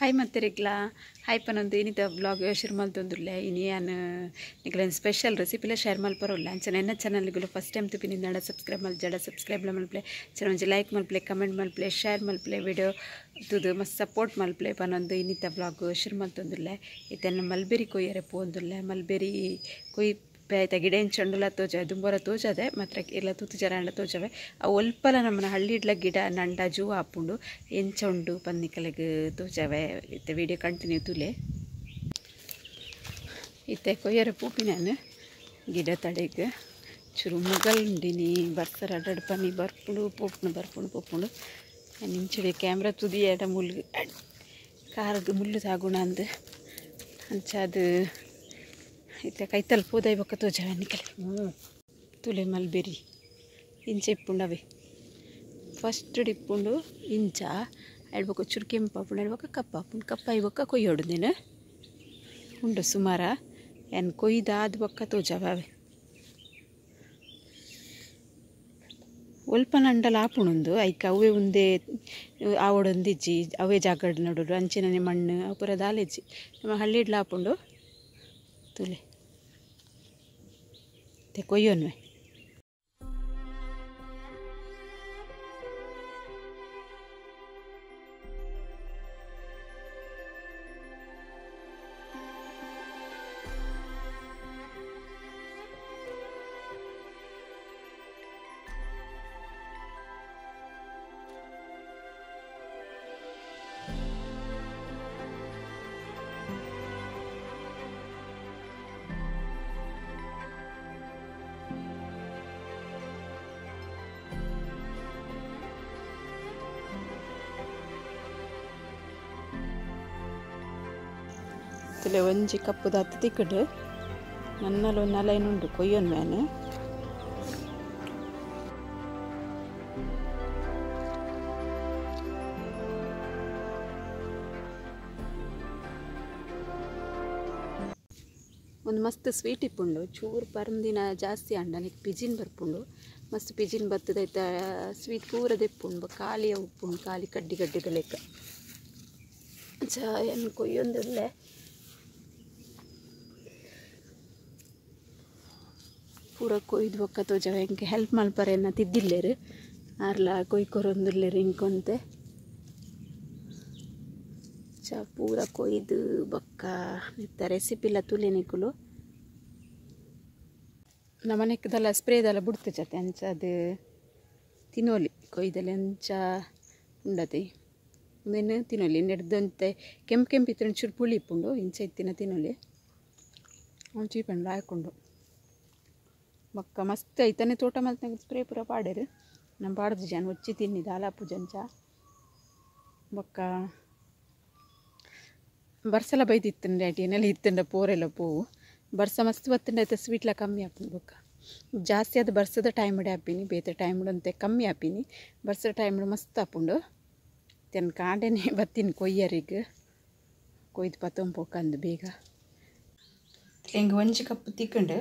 Hi ಮತ್ತೆರಿಗ್ಲಾ hi ಪನೊಂದು ಇನ್ನಿತ blog ಶುರು ಮಲ್ತೊಂದುಲ್ಲೆ ಇನಿ ಯಾನ್ ನಿಕ್ಲೆನ ಸ್ಪೆಷಲ್ ರೆಸಿಪಿಲ ಶೇರ್ ಮಲ್ಪರೊಲ್ಲ ಅಂಚನೆ ಎನ್ನ ಚಾನಲ್ಗುಲು ಫಸ್ಟ್ ಟೈಮ್ ತುಪಿನಿಂದಾಂಡ ಸಬ್ಸ್ಕ್ರೈಬ್ ಮಲ್ಜಡ ಸಬ್ಸ್ಕ್ರೈಬ್ ಮಲ್ಪಲೆ ಅಂಚನೆ ಒಂಜಿ ಲೈಕ್ ಮಲ್ಪಲೆ ಕಮೆಂಟ್ ಮಲ್ಪಲೆ ಶೇರ್ ಮಲ್ಪಲೆ ವಿಡಿಯೋ ತುದು ಮಸ್ತ್ ಸಪೋರ್ಟ್ ಮಲ್ಪಲೆ ಪನೊಂದು ಇನ್ನಿತ ಬ್ಲಾಗ್ ಶುರು ಮಲ್ತೊಂದುಲ್ಲೆ ಇತ್ತೆ ಮಲ್ಬೆರಿ ಕೊಯ್ಯರೆ ಪೋಂದುಲ್ಲೆ ಮಲ್ಬೆರಿ ಕೊಯ್ ಬೇತ ಗಿಡ ಎಂಚೊಂಡುಲ ತೋಜ ದುಂಬರ ತೋಜದೆ ಮಾತ್ರ ಇಲ್ಲ ತೂತು ಜರಾಂಡ ತೋಜವೆ ಅವು ಒಲ್ಪಲ ನಮ್ಮನ ಹಳ್ಳಿಡ್ಲ ಗಿಡ ನಂಡ ಜೂ ಆಪುಂಡು ಎಂಚ ಉಂಡು ಪನ್ನಿಕಲೆಗ್ ತೋಜವೆ ಇತ್ತೆ ವಿಡಿಯೋ ಕಂಟಿನ್ಯೂ ತುಲೆ ಇತ್ತೆ ಕೊಯ್ಯರ ಪೂಪಿನಾನು ಗಿಡ ತಡೆಗ್ ಚುರು ಮುಗಲ್ಂಡಿನಿ ಬರ್ಸರ ಅಡ್ಡಡ್ ಪನಿ ಬರ್ಪುಂಡು ಪೋಪುಂಡು ಬರ್ಪುಂಡು ಪೋಪುಂಡು ನಿಂಚುಡಿ ಕ್ಯಾಮ್ರಾ ತುದಿ ಎಡ ಮುಲ್ಲು ಕಾರ್ಗ್ ಮುಲ್ಲು ತಾಗುಣ ಅಂದ್ ಅಂಚ ಅದು ಇತ್ತೆ ಕೈತಲ್ ಪೋದೈ ಬೊಕ್ಕ ತೋಜವೆ ನಿಕಲೆ ತುಲೆ ಮಲ್ಬೆರಿ ಇಂಚ ಇಪ್ಪುಂಡು ಅವೇ ಫಸ್ಟ್ ಇಪ್ಪುಂಡು ಇಂಚ ಐಡ್ ಬೊಕ್ಕ ಚುರು ಕೆಂಪಾಪುಂಡು ಐಡ್ ಬೊಕ್ಕ ಕಪ್ಪಾಪುಂಡು ಕಪ್ಪಾಯಿ ಬೊಕ್ಕ ಕೊಯ್ಯೋಡು ನೀನು ಉಂಡು ಸುಮಾರ ಏನ್ ಕೊಯ್ದಾದ ಬೊಕ್ಕ ತೋಜವೆ ಅವೇ ಒಲ್ಪ ನಂಡಲ ಆಪುಂಡು ಐಕ್ ಅವೇ ಉಂದೇ ಆವೊಡೊಂದಿಜ್ಜಿ ಅವೇ ಜಾಗಡ್ ನಡುಡು ಅಂಚಿನನೆ ಮಣ್ಣು ಅವು ಪೂರ ದಾಲೆಜ್ಜಿ ನಮ್ಮ ಹಳ್ಳಿಡ್ಲ ಆಪುಂಡು ತುಲೆ ते ಕೊಯ್ಯೋನ್ವೆ ತುಲೆ ಒಂಜಿ ಕಪ್ಪುದ ಹತ್ತು ತಿಕ್ಕಡು ನನ್ನಲು ನಲೈನುಂಡು ಕೊಯ್ಯೋನ್ ಮ್ಯಾನು ಒಂದು ಮಸ್ತ್ ಸ್ವೀಟ್ ಇಪ್ಪುಂಡು ಚೂರು ಪರಂದಿನ ಜಾಸ್ತಿ ಅಂಡ ನನಗೆ ಪಿಜಿನ್ ಬರ್ಪುಂಡು ಮಸ್ತ್ ಪಿಜಿನ್ ಬತ್ತದೈತ ಸ್ವೀಟ್ ಪೂರ ದೆಪ್ಪುಂಡು ಖಾಲಿಯ ಉಪ್ಪುಂಡು ಖಾಲಿ ಕಡ್ಡಿ ಕಡ್ಡಿದ ಲೆಕ್ಕ ಏನು ಕೊಯ್ಯೊಂದಿಲ್ಲೆ ಪೂರ ಕೊಯ್ದು ಬೊಕ್ಕ ತೋಜವೆ ಇಂಕೆ ಹೆಲ್ಪ್ ಮಲ್ಪರೆ ಎನ್ನ ತಿದ್ದಿಲ್ಲೇರು ಆರ್ಲ ಕೊಯ್ ಕೊರೊಂದುಲ್ಲೇರು ಇಂಕೊಂತೆ ಚ ಪೂರ ಕೊಯ್ದು ಬೊಕ್ಕ ಇತ್ತ ರೆಸಿಪಿಲ ತುಲೆ ನಿಕುಲು ನಮ್ಮನೆಕ್ಕದಲ್ಲ ಸ್ಪ್ರೇದೆಲ್ಲ ಬುಡ್ತು ಜತೆ ಅಂಚ ಅದು ತಿನ್ನೋಲಿ ಕೊಯ್ದಲ್ಲಿ ಅಂಚ ಉಂಡತಿ ಉಂದೆನ್ ತಿನ್ನೋಲಿ ನೆಡ್ದಂತೆ ಕೆಂಪು ಕೆಂಪು ಇತ್ತು ಒಂಚೂರು ಪುಳಿ ಇಪ್ಪುಂಡು ಇಂಚ ಇತ್ತಿನ ತಿನ್ನೋಲಿ ಅವ್ನು ಚೀಪಂಡು ಹಾಕೊಂಡು ಬೊಕ್ಕ ಮಸ್ತ್ ಐತನೆ ತೋಟ ಮಲ್ತನಾಗ ಸ್ಪ್ರೇ ಪೂರ ಪಾಡೇರು ನಮ್ಮ ಪಾಡ್ದು ಜನ ಒಚ್ಚಿ ತಿನ್ನಿ ದಾಲಾಪು ಜಂಚ ಬೊಕ್ಕ ಬರ್ಸಲ ಬೈದಿತ್ತಂಡೆ ಅಟಿ ಏನೆಲ್ಲ ಇತ್ತಂಡ ಪೋರೆಲ್ಲ ಪೋವು ಬರ್ಸ ಮಸ್ತ್ ಬತ್ತಂಡ ಐತೆ ಸ್ವೀಟ್ಲ ಕಮ್ಮಿ ಆಪುಂಡು ಬೊಕ್ಕ ಜಾಸ್ತಿ ಅದು ಬರ್ಸದ ಟೈಮ್ ಆಪಿನಿ ಬೇತೆ ಟೈಮ್ ಅಂತೆ ಕಮ್ಮಿ ಆಪಿನಿ ಬರ್ಸದ ಟೈಮ್ ಮಸ್ತ್ ಆಪುಂಡು ತೆನ್ ಕಾಂಡೆನೆ ಬತ್ತೀನಿ ಕೊಯ್ಯರಿಗೆ ಕೊಯ್ದು ಪತ್ತೊಂಪೋಕಂದು ಬೇಗ ಹಿಂಗೆ ಒಂಜಿ ಕಪ್ಪು ತಿಕ್ಕಂಡು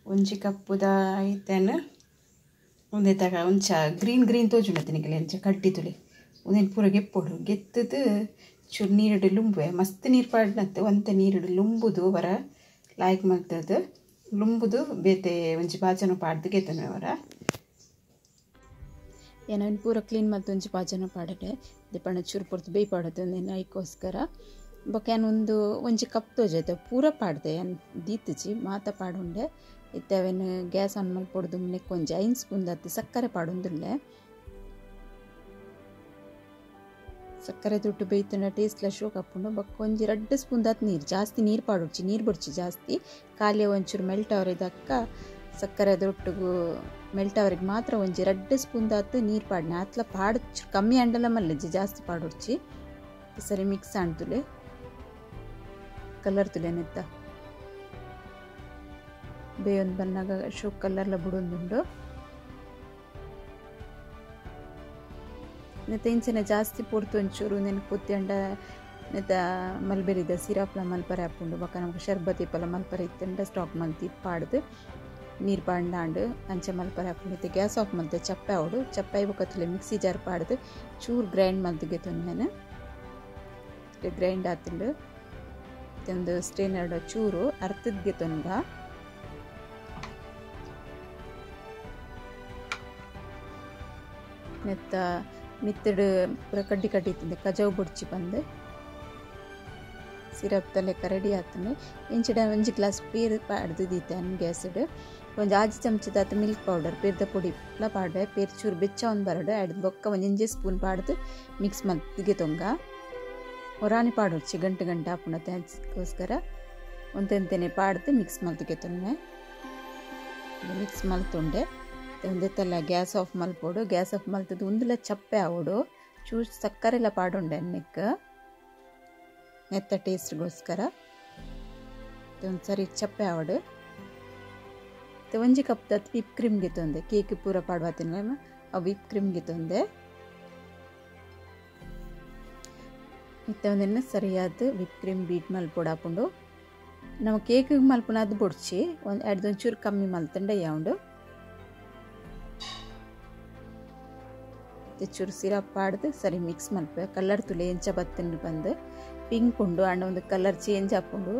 ಒಂಜಿ ಕಪ್ಪುದ ಐತೇನು ಒಂದೇ ತಗ ಒಂಚ ಗ್ರೀನ್ ಗ್ರೀನ್ ತೋಜುಂಡ ತಿನಿಕಲೆ ಅಂಚ ಕಡ್ಡಿ ತುಲೆ ಒಂದೇನು ಪೂರ ಗೆಪ್ಪೊಡು ಗೆತ್ತದು ಚೂರು ನೀರಿಡು ಲುಂಬುವೆ ಮಸ್ತ್ ನೀರು ಪಾಡ್ನತ್ತು ಒಂತೆ ನೀರಿಡು ಲುಂಬುದು ವರ ಲಾಯ್ಕ್ ಮಲ್ತದು ಲುಂಬುದು ಬೇತೆ ಒಂಜಿ ಬಾಜನ ಪಾಡ್ದು ಗೆತ್ತನು ಅವರ ಏನೋ ಪೂರ ಕ್ಲೀನ್ ಮಲ್ತು ಒಂಜಿ ಬಾಜನ ಪಾಡಡೆ ದೀಪಣ್ಣ ಚೂರು ಪೊರ್ತು ಬೇಯ್ ಪಾಡೋದು ಒಂದೇನು ಐಕೋಸ್ಕರ ಬೊಕ್ಕ ಯಾನ್ ಒಂದು ಒಂಜಿ ಕಪ್ ತೋಜೈತೆ ಪೂರ ಪಾಡ್ದೆ ಯಾನ್ ದೀತುಜಿ ಮಾತ ಪಾಡುಂಡೆ ಇತ್ತೆ ಅವೇನು ಗ್ಯಾಸ್ ಆನ್ ಮಲ್ಪೊಡ್ದು ನೆಕ್ ಒಂಜಿ 5 ಸ್ಪೂನ್ ದತ್ತು ಸಕ್ಕರೆ ಪಾಡೊಂದುಲ್ಲೆ ಸಕ್ಕರೆ ತುಟ್ಟು ಬೇಯ್ತಂಡ ಟೇಸ್ಟ್ಲ ಶೋಕ್ ಆಪುಂಡು ಬೊಕ್ಕ ಒಂಜಿ 2 ಸ್ಪೂನ್ ದಾತ್ ನೀರು ಜಾಸ್ತಿ ನೀರು ಪಾಡೊಡ್ಚಿ ನೀರು ಬೊಡ್ಚಿ ಜಾಸ್ತಿ ಖಾಲಿ ಒಂಚೂರು ಮೆಲ್ಟ್ ಅವರಿದಕ್ಕ ಸಕ್ಕರೆ ದೊಟ್ಟುಗು ಮೆಲ್ಟ್ ಅವರಿಗೆ ಮಾತ್ರ ಒಂಜಿ 2 ಸ್ಪೂನ್ ದಾತ್ ನೀರು ಪಾಡ್ನೆ ಆತ್ಲ ಪಾಡ್ ಕಮ್ಮಿ ಅಂಡಲ ಮಲ್ಲಜ್ಜಿ ಜಾಸ್ತಿ ಪಾಡೊಡ್ಚಿ ಸರಿ ಮಿಕ್ಸ್ ಆಂಡ್ತುಲೆ ಕಲರ್ ತುಲೆನೆತ್ತ ಬೇಯೊಂದು ಬನ್ನಾಗ ಶೋಕ್ ಕಲರ್ಲ ಬುಡೊಂದುಂಡು ನೆತ್ತ ಇಂಚನೆ ಜಾಸ್ತಿ ಪೊರ್ತು ಒಂಚೂರು ನೆನ್ ಪೊತ್ತಿ ಅಂಡ ನೆತ್ತ ಮಲ್ಬೆರಿದ ಸಿರಪ್ಲ ಮಲ್ಪರೆ ಆಪುಂಡು ಬೊಕ್ಕ ನಮಕ್ ಶರ್ಬತ್ ಇಪ್ಪಲ ಮಲ್ಪರೆ ಇತ್ತಂಡ ಸ್ಟಾಕ್ ಮಲ್ತಿ ಪಾಡ್ದು ನೀರು ಪಾಡ್ದಾಂಡು ಅಂಚೆ ಮಲ್ಪರೆ ಆಪುಂಡು ಇತ್ತೆ ಗ್ಯಾಸ್ ಆಫ್ ಮಲ್ತೆ ಚಪ್ಪೆ ಆವೊಡು ಚಪ್ಪೆ ಬೊಕ್ಕ ತುಲೆ ಮಿಕ್ಸಿ ಜಾರ್ ಪಾಡ್ದು ಚೂರು ಗ್ರೈಂಡ್ ಮಲ್ತ್ ಗೆತೊನ್ವೆನ್. ಗ್ರೈಂಡ್ ಆತುಂಡು ಒಂದು ಸ್ಟ್ರೈನರ್ ಚೂರು ಅರ್ತದ್ಗೆ ತೊಂದ ನೆತ್ತ ಮಿತ್ತಡು ಪೂರ ಕಡ್ಡಿ ಕಡ್ಡಿ ತಿಂದೆ ಕಜವು ಬುಡ್ಚಿ ಬಂದು ಸಿರಪ್ ತಲೆಕ ರೆಡಿ ಆತುಂಡು ಇಂಚಿಡ ಒಂಜಿ ಗ್ಲಾಸ್ ಪೀರ್ ಪಾಡ್ದು ದೀತೆ ಗ್ಯಾಸ್ಡ್ ಒಂಜಿ ಆಜಿ ಚಮಚದಾತ ಮಿಲ್ಕ್ ಪೌಡರ್ ಪೀರ್ದ ಪೊಡಿ ಲ ಪಾಡ್ವೆ ಪೇರ್ ಚೂರು ಬೆಚ್ಚ ಒಂದು ಬರಡು ಅಡ್ದು ಬೊಕ್ಕ ಒಂಜಿ ಇಂಜಿ ಸ್ಪೂನ್ ಪಾಡ್ದು ಮಿಕ್ಸ್ ಮಲ್ತಿಗೆ ತೊಂಗ ಒರಾನಿ ಪಾಡೊಡ್ಚಿ ಗಂಟೆ ಗಂಟೆ ಆಪುಂಡು ಅದಕ್ಕೋಸ್ಕರ ಒಂತೆಂತೆನೆ ಪಾಡ್ದು ಮಿಕ್ಸ್ ಮಲ್ತಿಗೆ ತೊಂದೆ ಮಿಕ್ಸ್ ಮಲ್ತುಂಡೆ ಒಂದೆತ್ತಲ್ಲ ಗ್ಯಾಸ್ ಆಫ್ ಮಲ್ಪೋಡು ಗ್ಯಾಸ್ ಆಫ್ ಮಲ್ತದ್ದು ಉಂದುಲ ಚಪ್ಪೆ ಆವೋಡು ಚೂರು ಸಕ್ಕರೆಲ್ಲ ಪಾಡುಂಡೆ ನೆಕ್ ನೆತ್ತ ಟೇಸ್ಟ್ಗೋಸ್ಕರ ಒಂದು ಸರಿ ಚಪ್ಪೆ ಆವಡು ಒಂಜಿ ಕಪ್ ದತ್ ವಿಪ್ ಕ್ರೀಮ್ಗೆ ತೊಂದೆ ಕೇಕ್ ಪೂರ ಪಾಡುವ ತಿನ್ನ ಆ ವಿಪ್ ಕ್ರೀಮ್ಗೆ ತೊಂದೆ ಇತ್ತೆ ಒಂದನ್ನು ಸರಿಯಾದ ವಿಪ್ ಕ್ರೀಮ್ ಬೀಟ್ ಮಲ್ಪೊಡು ಹಾಕೊಂಡು ನಾವು ಕೇಕ್ ಮಲ್ಪುನ ಅದು ಬೊಡ್ಚಿ ಒಂದು ಎರಡು ಒಂಚೂರು ಕಮ್ಮಿ ಮಲ್ತಂಡೆ ಯಾವುಂಡು ಚೂರು ಸಿರಪ್ ಪಾಡ್ದು ಸರಿ ಮಿಕ್ಸ್ ಮಲ್ಪೆ ಕಲರ್ ತುಲೆ ಎಂಚ ಬತ್ತಂಡು ಬಂದು ಪಿಂಕ್ ಉಂಡು ಅಂಡ ಒಂದು ಕಲರ್ ಚೇಂಜ್ ಆಪುಂಡು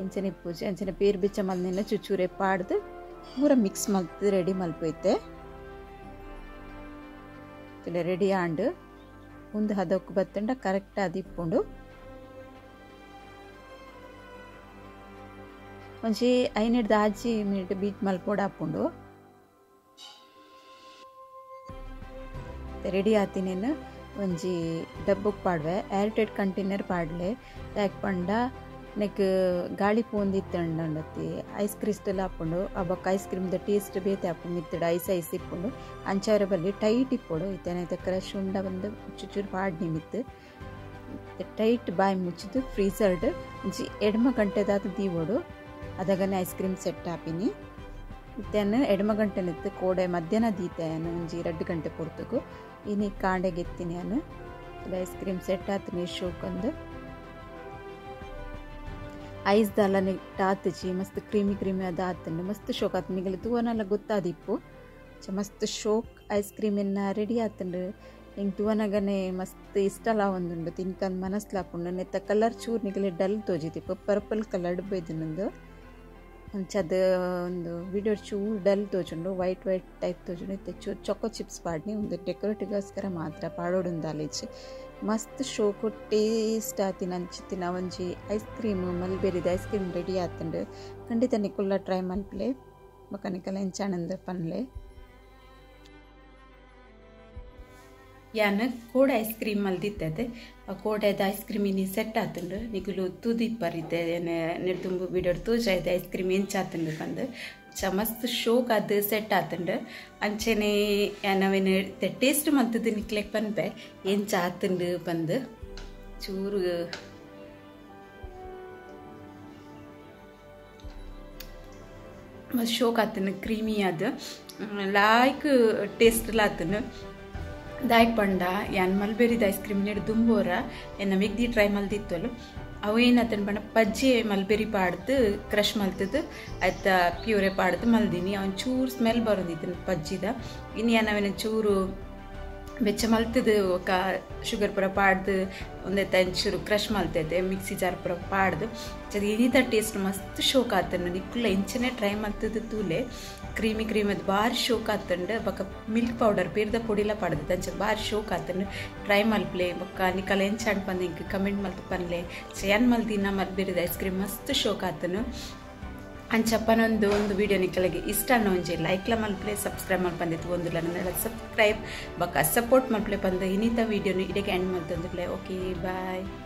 ಎಂಚನೆ ಪೂಜೆ ಅಂಚನೆ ಪೇರು ಬಿಚ್ಚ ಮಲ್ನಿನ ಚುಚೂರೆ ಪಾಡ್ದು ಪೂರ ಮಿಕ್ಸ್ ಮಲ್ತು ರೆಡಿ ಮಲ್ಪೈತೆ ತುಲೆ ರೆಡಿ ಆಂಡು ಒಂದು ಹದಕ್ಕೆ ಬತ್ತಂಡ ಕರೆಕ್ಟ್ ಅದು ಇಪ್ಪುಂಡು ಒಂಜಿ 5 ಆಜಿ ಮಿನಿಟ್ ಬೀಟ್ ಮಲ್ಪೊಡು ಆಪುಂಡು ರೆಡಿ ಆತಿನೇನು ಒಂಜಿ ಡಬ್ಬಕ್ಕೆ ಪಾಡ್ವೆ ಏರ್ ಟೈಟ್ ಕಂಟೈನರ್ ಪಾಡ್ಲೆ ಯಾಕೆ ಪಂಡ ನೆಕ್ ಗಾಳಿ ಪೋಂದಿತ್ತಂಡತಿ ಐಸ್ ಕ್ರಿಸ್ಟಲ್ ಹಾಪುಂಡು ಆ ಬೊಕ್ಕ ಐಸ್ ಕ್ರೀಮ್ದ ಟೇಸ್ಟ್ ಬೇತೆ ಹಾಪುಂಡು ಮಿತ್ತಡು ಐಸ್ ಐಸ್ ಇಪ್ಪುಂಡು ಅಂಚಾರ ಬಲ್ಲಿ ಟೈಟ್ ಇಪ್ಪೊಡು ಇತ್ತೇನೈತೆ ಕ್ರಶ್ ಉಂಡ ಬಂದು ಚುಚೂರು ಪಾಡ್ನಿ ಮಿತ್ತು ಟೈಟ್ ಬಾಯಿ ಮುಚ್ಚಿದ್ದು ಫ್ರೀಸರ್ಡ್ ಒಂಜಿ ಎಡ್ಮ ಗಂಟೆದಾದ ದೀವೋಡು ಅದಾಗನೆ ಐಸ್ ಕ್ರೀಮ್ ಸೆಟ್ ಹಾಪಿನಿ ಇತ್ತೇನು ಎಡ್ಮ ಗಂಟೆನಿತ್ತು ಕೋಡೆ ಮಧ್ಯಾಹ್ನ ದೀತೆ ಒಂಜಿ 2 ಗಂಟೆ ಪೊರ್ತುಗು ಇನಿ ಕಾಂಡೆಗೆ ಎತ್ತೀನಿ ನಾನು ಐಸ್ ಕ್ರೀಮ್ ಸೆಟ್ ಆತೀನಿ ಶೋಕಂದು ಐಸ್ ದಾಲ ಆತುಜಿ ಮಸ್ತ್ ಕ್ರೀಮಿ ಕ್ರೀಮಿ ಅದು ಆತಂಡು ಮಸ್ತ್ ಶೋಕ್ ಆತು ನಿಗಲ ತೂವನೆಲ್ಲ ಗೊತ್ತಾದಿಪ್ಪು ಮಸ್ತ್ ಶೋಕ್ ಐಸ್ ಕ್ರೀಮ್ ಎನ್ನ ರೆಡಿ ಆತಂಡು ಹಿಂಗೆ ತೂವನಗನೆ ಮಸ್ತ್ ಇಷ್ಟಲ ಒಂದುಂಡು ತಿನ್ಕಂದು ಮನಸ್ಲಾಪುಂಡು ನೆತ್ತ ಕಲರ್ ಚೂರು ನಿಗಲೆ ಡಲ್ ತೋಜಿತಿಪ್ಪು ಪರ್ಪಲ್ ಕಲರ್ ಬೈದಿನೊಂದು ಅಂಚದ ಒಂದು ವಿಡಿಯೋ ಚೂರು ಡಲ್ ತೋಜುಂಡು ವೈಟ್ ವೈಟ್ ಟೈಪ್ ತೋಜುಂಡು ಇತ್ತೆ ಚೂರು ಚೊಕೊ ಚಿಪ್ಸ್ ಪಾಡ್ನಿ ಒಂದು ಡೆಕೋರೇಟಿಗೋಸ್ಕರ ಮಾತ್ರ ಪಾಡೋಡುಂದಾಲೇಜ್ ಮಸ್ತ್ ಶೋಕು ಟೇಸ್ಟ್ ಆತಿನ ಅಂಚಿತ್ತಿನ ಒಂಜಿ ಐಸ್ ಕ್ರೀಮ್ ಮಲ್ಬೆರಿದ ಐಸ್ ಕ್ರೀಮ್ ರೆಡಿ ಆತಂಡು ಖಂಡಿತ ನಿಕುಲ್ಲ ಟ್ರೈ ಮಲ್ಪಲೆ ಬೊಕ ನಿಕಲ ಎಂಚಾನಂದ ಪನ್ಲೆ ಯಾನ್ ಕೋಡ ಐಸ್ ಕ್ರೀಮ್ ಮಲ್ದಿತ್ತದೆ ಆ ಕೋಡೆದ ಐಸ್ ಕ್ರೀಮ್ ಇನಿ ಸೆಟ್ ಆತಂಡು ನಿಕುಲು ತೂದಿಪ್ಪರಿತ್ತೆ ನೆಡ್ದುಂಬು ವಿಡಿಯೋ ತೂಜಾಯ್ದೆ ಐಸ್ ಕ್ರೀಮ್ ಎಂಚಾತಂಡು ಬಂದು ಚ ಮಸ್ತ್ ಶೋಕ್ ಅದು ಸೆಟ್ ಆತಂಡು ಅಂಚೆನೆ ಯಾನವೇನು ಟೇಸ್ಟ್ ಮಲ್ತದ್ದು ನಿಕ್ಲೆಕ್ ಪನ್ಪೆ ಎಂಚ ಆತಂಡು ಬಂದು ಚೂರು ಮಸ್ತ್ ಶೋಕ್ ಆತಂಡು ಕ್ರೀಮಿ ಅದು ಲಾಯ್ಕ್ ಟೇಸ್ಟ್ ಆತಂಡು ದಾಯಕ್ ಪಂಡ ಯಾನ್ ಮಲ್ಬೆರಿದ ಐಸ್ ಕ್ರೀಮ್ ನೀಡು ದುಂಬೋರ ಎನ್ನ ಮಿಗ್ದಿ ಟ್ರೈ ಮಲ್ದಿತ್ತಲು ಅವು ಏನಾತನ್ ಪಂಡ ಪಜ್ಜೆ ಮಲ್ಬೆರಿ ಪಾಡ್ದು ಕ್ರಷ್ ಮಲ್ತದ್ದು ಆಯ್ತಾ ಪ್ಯೂರೆ ಪಾಡ್ದು ಮಲ್ದಿನಿ ಅವ್ನು ಚೂರು ಸ್ಮೆಲ್ ಬರೋದಿತ್ತು ಪಜ್ಜಿದ ಇನ್ನು ಯಾನವೇನ ಚೂರು ಬೆಚ್ಚ ಮಲ್ತದ್ದು ఒక ಶುಗರ್ ಪೂರ ಪಾಡ್ದು ಒಂದೈತೆ ಚೂರು ಕ್ರಷ್ ಮಲ್ತೈತೆ ಮಿಕ್ಸಿ ಜಾರ್ ಪೂರ ಪಾಡ್ದು ಅದು ಏನಿದ ಟೇಸ್ಟ್ ಮಸ್ತ್ ಶೋಕ್ ಆತಂಡು ನಿಕ್ಕುಲ್ಲ ಇಂಚನೆ ಟ್ರೈ ಮಲ್ತದ್ದು ತೂಲೆ ಕ್ರೀಮಿ ಕ್ರೀಮ್ ಅದು ಭಾರಿ ಶೋಕ್ ಆತಂಡು ಬೊಕ್ಕ ಮಿಲ್ಕ್ ಪೌಡರ್ ಪೀರ್ದ ಪೊಡಿಲ ಪಾಡ್ದು ಅಂಚ ಭಾರಿ ಶೋಕ್ ಆತಂಡು ಟ್ರೈ ಮಲ್ಪ್ಲೆ ಬೊಕ್ಕ ನಿಕಲ ಎಂಚ ಪಂದ್ ಇಂಕ್ ಕಮೆಂಟ್ ಮಲ್ತು ಪನ್ಲೆ ಚಯನ್ ಮಲ್ದಿನ ಮಲ್ಬೆರಿದ ಐಸ್ ಕ್ರೀಮ್ ಮಸ್ತ್ ಶೋಕ್ ಆತನು ಅಂಚಪ್ಪನೊಂದು ಒಂದು ವಿಡಿಯೋ ನಿಕ್ಕಲಿಗೆ ಇಷ್ಟ ಅನ್ನೋ ಒಂಜಿ ಲೈಕ್ಲ ಮಲ್ಪ್ಲೆ ಸಬ್ಸ್ಕ್ರೈಬ್ ಮಲ್ಪಂದಿತ್ತು ಒಂದು ಸಬ್ಸ್ಕ್ರೈಬ್ ಬೊಕ್ಕ ಸಪೋರ್ಟ್ ಮಲ್ಪ್ಲೆ ಪಂದು ಇನ್ನಿತ ವಿಡಿಯೋನು ಇಡಕ್ಕೆ ಎಂಡ್ ಮಲ್ತೊಂದುಲೆ. Okay bye.